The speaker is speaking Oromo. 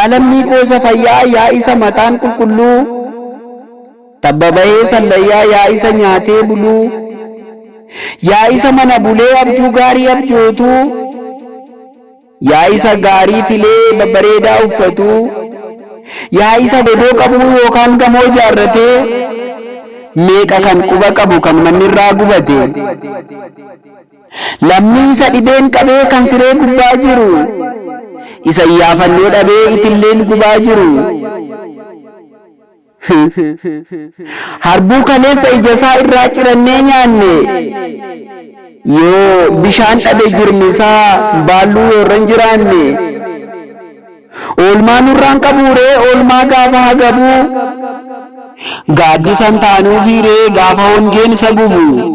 Yaa lammii koo isa fayyaa yaa isa mataan qulqulluu tabba bahee sallayyaa yaa isa nyaatee buluu yaa isa mana bulee abjuu gaarii abjootuu yaa isa gaarii filee babbareedaa uffatuu yaa isa godoo qabuu yookaan gamoo ijaarratee meeqa kan quba qabu kan manni irraa gubate. Lammii isa dhibeen qabee kan siree gubbaa jiru isa iyyaafannoo dhabee itilleen gubaa jiru. Harbuu kaleessa ija isaa irraa cirannee nyaanne yoo bishaan dhabe jirmi isaa baalluu yoo irra hin jiraanne oolmaa nurraan qabuuree oolmaa gaafa hagabuu gaaddisan taanuufiiree gaafa hongeen isa gubu.